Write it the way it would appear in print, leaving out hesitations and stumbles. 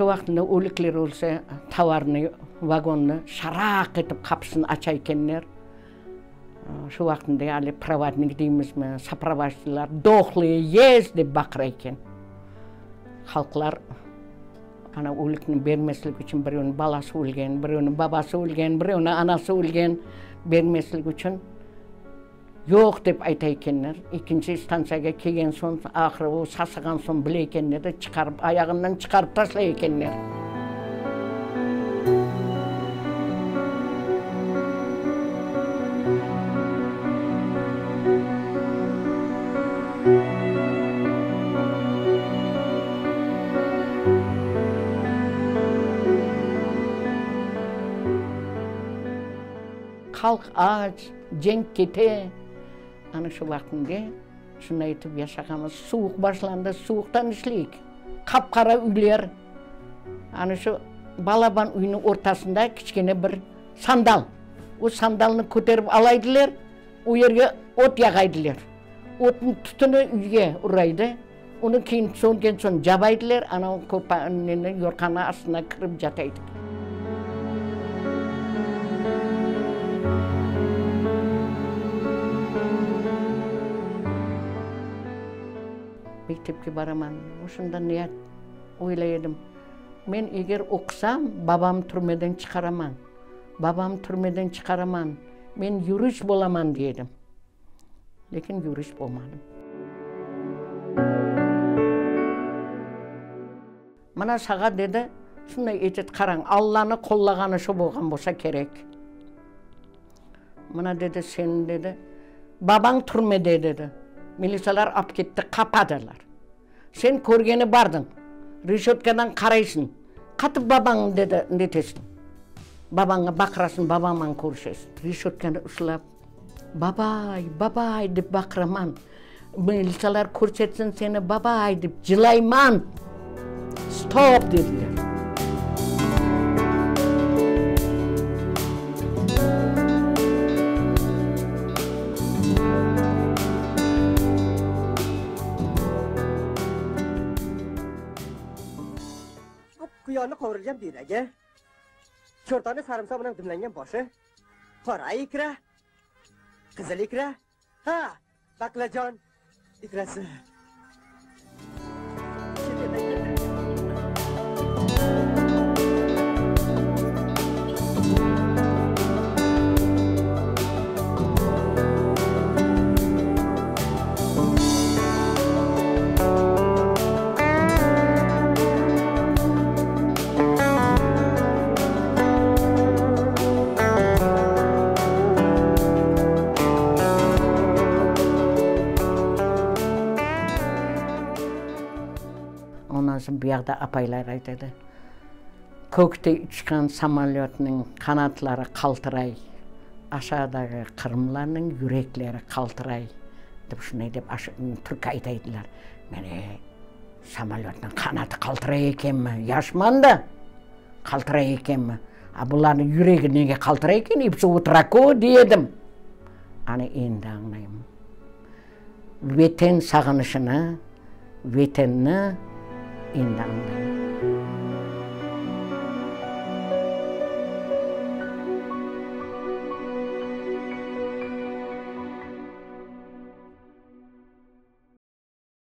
Şu vaqtında ölükler ölse, tovarnıy vagonnı şaraq etip qapısını aça ekenler. Şu vaqtında ali provodnik deymizmi, soprovojdılar, dohlıye yest dep baqıra eken. Halqlar ana ölükni bermeslik içün birevniñ balası ölgen, birevniñ babası ölgen, birevniñ anası ölgen, bermeslik içün yoq dep ayta ekenler. Ekinci stantsiyaga kelgen soñ, ahırı o sasığan soñ bile ekenler de, çıqarıp, ayağından çıqarıp taşlay ekenler. Halq aç, cenk kete. Ana şu vaqtında şunday etip yaşağanmız. Suvuq başlandı, suvuqtan işleyik. Qap-qara üyler. Ana şu balaban üyniñ ortasında kiçkene bir sandal. O sandalnı köterip alaydılar, o yerge ot yağaydılar. Otnıñ tütüni üyge uraydı. Onı keyin söngen soñ cabaydılar, ana o neni, yorğannıñ astına kirip cata edik. Mektepke baraman, oşunda ne oylay edim, men eger oqusam, babamnı türmeden çıqaraman, babamnı türmeden çıqaraman, men yurist bolaman, dey edim. Lâkin yurist olmadım. Mına sağa, dedi, şunday etet, qarañ, Allanı qollağanı şu bolğan bolsa kerek. Mına, dedi, seni, dedi, babañ türmede, dedi, militsiyalar ap ketti, qapadılar. Sen körgeni bardıñ, reşötkadan qaraysıñ, qatıp babañnı, dedi, netesiñ, babaña baqırasıñ, babañman körüşesiñ. Reşötkanı uslap, Babay, babay, dep baqıraman, militsiyalar körsetsin seni, babay, dep cılayman. Stop, dediler. Bu quyonni qovurilgan biyragi, cho'rtani sarimsoq bilan dimlangan boshi, qora ikra, qizil ikra, ha, baqlajon ikrasi. Chet eldan keltirilgan. Ondan soñ bu yaqta apaylar aytadı, Kökte uçqan samolyotnıñ qanatları qaltıray, aşağıdaki qırımlarnıñ yürekleri qaltıray, dep şunday dep türkü ayta ediler. Men, e, samolyotnıñ qanatı qaltıray ekenmi, yaşman da, qaltıray ekenmi, a bularnıñ yüregi nege qaltıray eken, episi otura ko, dey edim. Ana endi añlayım. Veten sağınışını, Vetenni endi añlayım.